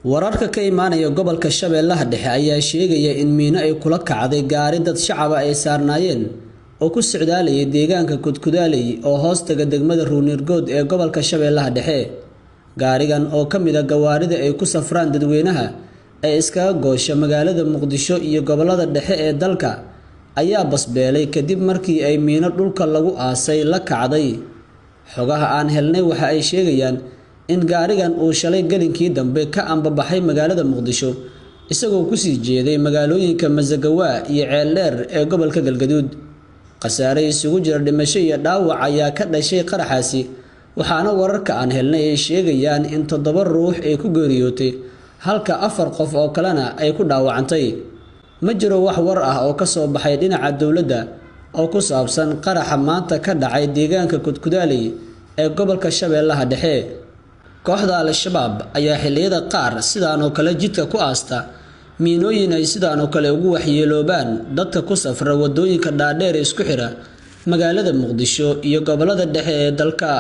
Wararka ka imaanaya gobolka Shabeellaha Dhexe ayaa sheegaya in miino ay kula kacday gaari dad shacab ah ay saarnaayeen oo ku socdaalayay deegaanka Kudkudaaley oo hoostaga degmada Ruunirgood ee gobolka Shabeellaha Dhexe. Gaarigan oo ka mid ah gawaarida ay ku safraan dadweynaha ee iskaga goosha magaalada Muqdisho iyo gobollada dhexe ee dalka ayaa basbeelay kadib markii ay miino dhulka lagu aasay la kacday. Xogaha aan helnay waxa ay sheegayaan in gaarigan uu shalay gelinkii dambe ka ambabaxay magaalada Muqdisho isagoo kusii jeeday magaalooyinka Masagawa iyo Ceeldheer ee gobolka Galgaduud. Khasaare isugu jira dhimasho iyo dhaawac ayaa ka dhashay qaraxaasi, waxaana wararka aan helnay ay sheegayaan in 7 ruux ay ku geeriyootay halka 4 qof oo kalena ay ku dhaawacantay. Ma jiro wax war ah oo ka soo baxay dhinaca dowladda oo ku saabsan qaraxa maanta ka dhacay deegaanka Kudkudaaley ee gobolka Shabeellaha Dhexe. Kooxda Al-Shabaab ayaa xilliyada qaar sidaan oo kale jidka ku aasta miinooyin ay sidaan oo kale ugu waxyeeloobaan dadka ku safra waddooyinka dhaadheer ee isku xira magaalada Muqdisho iyo gobollada dhexe ee dalka.